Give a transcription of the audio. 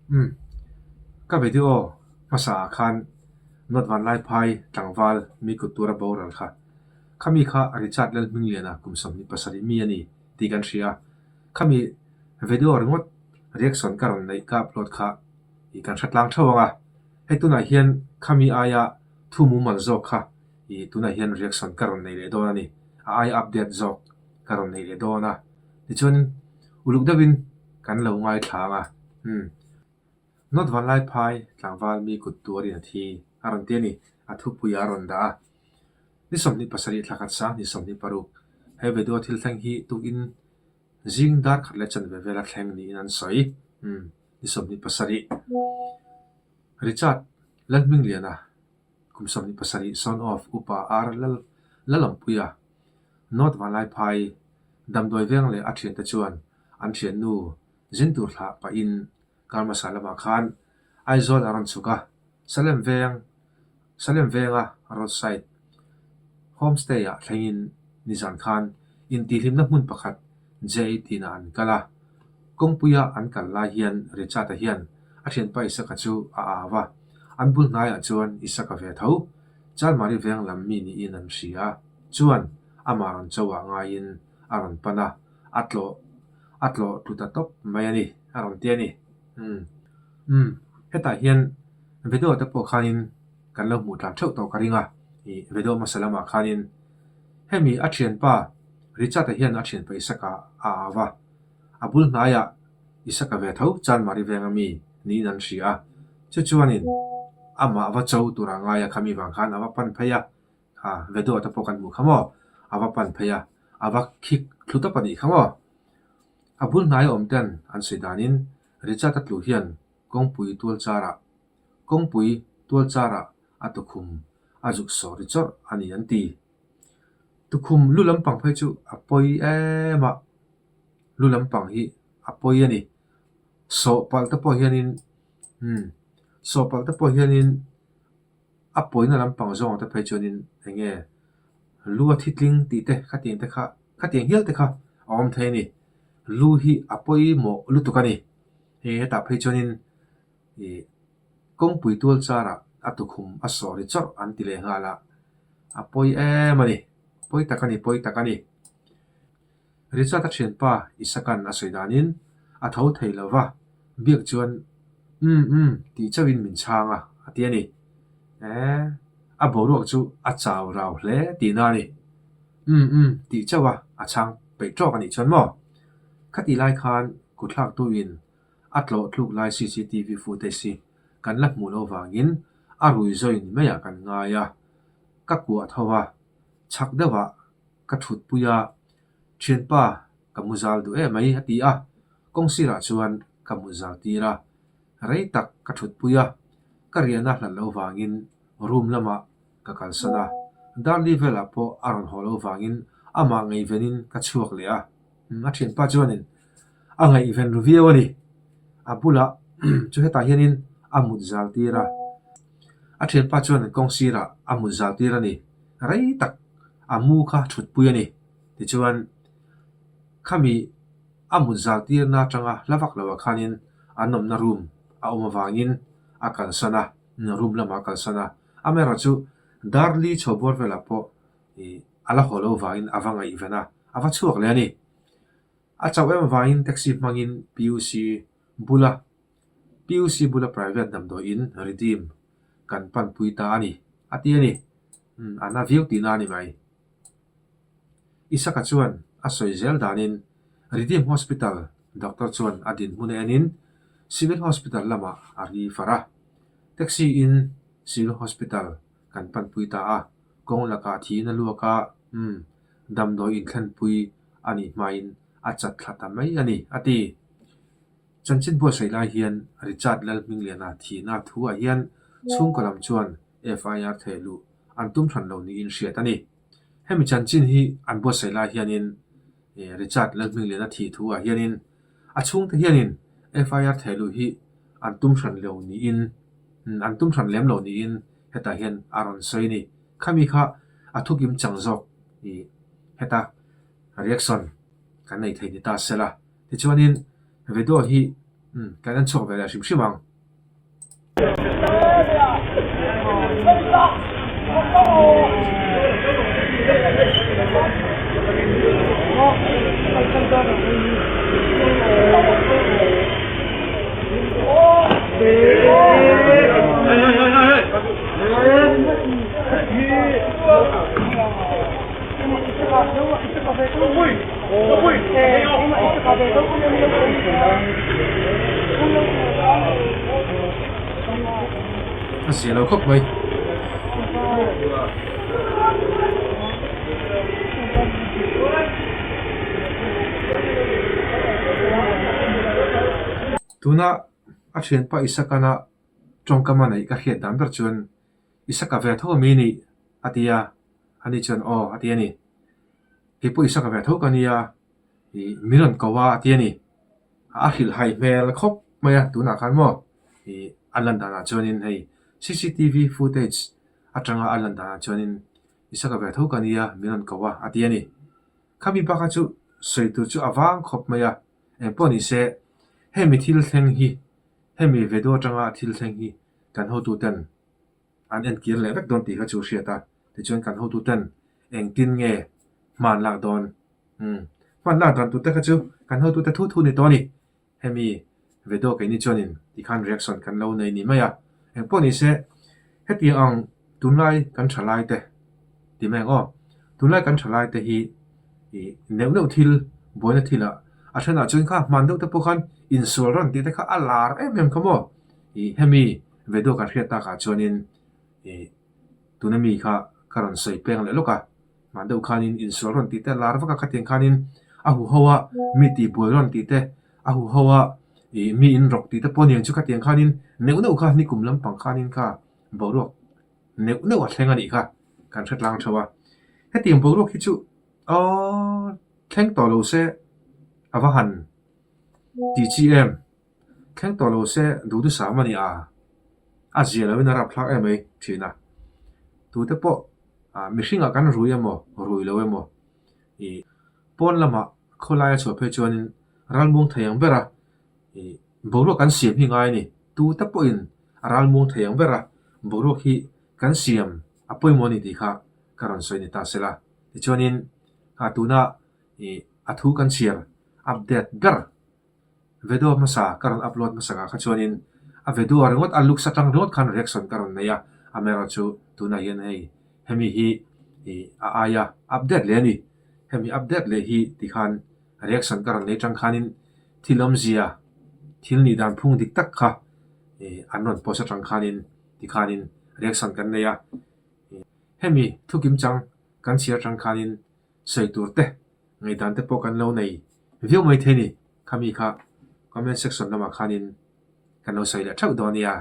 Umm, ka video hmasa ah khan North Vanlaiphai tlangval mi kut tura boral kha. Khami kha Richard Lalhmingliana kum 27 mi a ni tih kan hria. Khami video ringawt reaction ka rawn neih ka upload kha ih kan hre tlang theuh ang a. Hei tunah hian khami aia thu mumal zawk kha ih tunah hian reaction ka rawn nei leh dawn a ni. A aia update zawk ka rawn nei leh dawn a. Tichuanin uluk deuhin kan lo ngaithla ang a. Umm. North Vanlaiphai tlangval mi kut tuarin a thi a rawn ti a ni. A thupui a rawn dah a. Ni 27 thla khat sang ni 26 he video thil thleng hi tukin zing dar khat leh chanve vela thleng niin an sawi. Umm. Ni 27 Richard Lalhmingliana kum 27 son of Upa R Lal Lalawmpuia North Vanlaiphai damdawi veng leh a thiante chuan an thiannu zin tur thlah pahin kar hmasa lamah khan Aizawl a rawn chhuk a, Salem veng Salem venga roadside homestay ah thlengin nizan khan intihhlimna hmun pakhat J18 ah an kal a. Kawngpuia an kal lai hian Richard-a hian a thianpa Isaka chu a au a, an bul hnaiah chuan Isaka ve tho Chalmari veng lam mi niin an hria chuan amah rawn cho ah ngaiin a rawn pan a, a tlawh a tlawh tlu ta tawp mai a ni, a rawn ti a ni. Umm. Umm. Hetah hian video te pawh khanin kan lo hmuh tlan theuh tawh ka ring a, ih video hmasa lamah khanin hemi a thianpa Richard-a hian a thianpa Isaka a au a, a bul hnaiah Isaka ve tho Chanmari venga mi niin an hria a, chu chuanin amah va cho tura ngai a khami vang khan a va pan phei a, kha video te pawh kan hmuh kha maw, a va pan phei a, a va khik thlu tawp a nih kha maw. A bul hnai awm ten an sawi danin Richard-a tlu hian kawngpui tual charah kawngpui tual charah a tukhum a zuk sawh ri chawrh a ni an ti. Tukhum lu lampang phei chu a pawi em a, lu lampang hi a pawi a ni. Sawh palh te pawh hianin umm sawh palh te pawh hianin a pawina lampang zawng te phei chuanin eng nge lu a thi tling tih te khatiang te kha khatiang hial te kha a awm thei a ni. Lu hi a pawimawh lutuk a ni. Hei hetah phei chuanin ih kawngpui tual charah a tukhum a sawh ri chawrh an ti leh nghal a, a pawi em a ni. Pawi tak a ni, pawi tak a ni. Richard-a thianpa Isakan a sawi danin a tho thei lo va, biak chuan umm umm tih chauhin min chhang a, a ti a ni. Eeh, a boruak chu a chau rau hle tihna a ni. Umm umm tih chauh a a chhang peih tawk a nih chuan maw? Khatih lai khan kutthlaktuin a tlawh tluk lai cctv footage hi kan la hmuh loh vangin a rui zawi ni maiah kan ngai a, ka kuah tho a, chhak deuhah ka thutpui a, Thianpa, ka mu zal duh em mai a ti a, kawng sirah chuan ka mu zal tir a, rei tak ka thutpui a, ka riahna hlat loh vangin room lamah ka kalsan a, Darli velah pawh a rawn haw loh vangin amah ngaihvenin ka chhuak leh a, a thianpa chuanin a ngaihven ru viau a ni. A bulah chu hetah hianin a mut zal tir a, a thianpa chuan kawng sirah a mut zal tir a ni. Rei tak a mu kha thutpui a ni. Tichuan, khami a mut zal tirna atanga hla vak loah khanin an awmna room a awm avangin a kalsan a, room lamah a kalsan a. Amaherawhchu Darli chho bawr velah pawh ih a la haw lo vangin a va ngaihven a, a va chhuak leh a ni. A chauh em avangin taxi hmangin PUC bula PUC bula private damdawiin Redeem kan panpui ta a ni, a ti a ni. Umm a na viau tihna a ni mai. Isaka chuan a sawi zel danin Redeem Hospital doctor chuan a dinhmun a enin Civil Hospital lamah a ri far a. Taxi in Civil Hospital kan panpui ta a, kawng lakah thiin a luak a, umm, damdawi inthlenpui a nih hmain a chat thla ta mai a ni, a ti. Chanchin buatsaih lai hian Richard Lalhmingliana thihna thuah hian chhungkaw lam chuan FIR theh luh an tum hran lo niin hriat a ni. Hemi chanchin hi an buatsaih lai hianin Richard Lalhmingliana thih thuah hianin a chhungte hianin FIR theh luh hi an tum hran lo niin an tum hran lem lo niin hetah hian a rawn sawi a ni. Khami kha a thukim chang zawk ih heta reaction kan nei thei ni ta se la. Tichuanin video hi. Umm kan en chhuak ve leh hrim hrim ang. A zia lo khawp mai. Tuna a thianpa Isakana tawngkam a neih ka hriat dan ber chuan Isaka ve tho ami nih a ti a, ani chuan aw a ti a ni. Kei pawh Isaka ve tho ka nia ih min rawn ko a a ti a ni. A hrilhhai hmel khawp mai a tunah khan maw ih a lan danah chuanin hei cctv footage atanga a lan danah chuanin Isaka ve tho ka nia min rawn ko a a ti a ni. Khami bak kha chu sawi tur chu a vang khawp mai a, engpawh ni se hemi thil thleng hi hemi video atanga thil thleng hi kan hotuten an enkir leh vek dawn tih kha chu hriat a, tichuan kan hotuten engtin nge hman lak dawn? Umm, hman lak dan tur te kha chu kan hotute thu thu ni tawh a ni. Hemi video keini chuanin tikhan reaction kan lo nei ni mai a, engpawh ni se hetiang ang tunlai kan thalai te ti mai ang aw, tunlai kan thalai te hi ih neuh neuh thil buaina thilah a thenah chuan kha hman deuh te pawh khan insual rawn tih te kha a lar em em kha maw ih hemi video kan hriat takah chuanin ih tuna mi kha ka rawn sawi peng leh lawk a, mah deuh khanin insual rawn tih te a lar vak a khatiang khanin a huho a mi tih buai rawn tih te a huho a ih mi in rawk tih te pawh aniang chu khatiang khanin neuh neuh kha nikum lampang khanin kha boruak neuh neuh a thleng a nih kha kan hre tlang theuh a, hetiang boruak hi chu aww thleng tawh lo se a va han ti chi em. Thleng tawh lo se duhdusam a ni a, a zia loin a rapthlak em mai thin a. Tute pawh mihringah kan rui emaw rui lo emaw ih pawn lamah khawlaia chhuah phei chuanin ralmuang thei ang ber a, ih boruak kan siam hi ngai a ni. Tute pawhin a ralmuang thei ang ber a, boruak hi kan siam a pawimawh a ni tih kha ka rawn sawi ni ta sela. Tichuanin tuna ih a thu kan chhiar update ber. Video hmasa ka rawn upload hmasakah kha chuanin a video ringawt a looks atang ringawt khan reaction ka rawn nei a, amaherawhchu tunah hian hei hemi hi ih a aia update leh a ni. Hemi update leh hi tikhan reaction ka rawn nei tang khanin thil awmzia thil nih dan phung dik tak kha ih an rawn post atang khanin tikhanin reaction kan nei a. Hemi thukim chang kan chhiar tang khanin sawi tur te ngaihdan te pawh kan lo nei viau mai thei ni. Khami kha comment section lamah khanin kan lo sawi leh theuh dawn nia.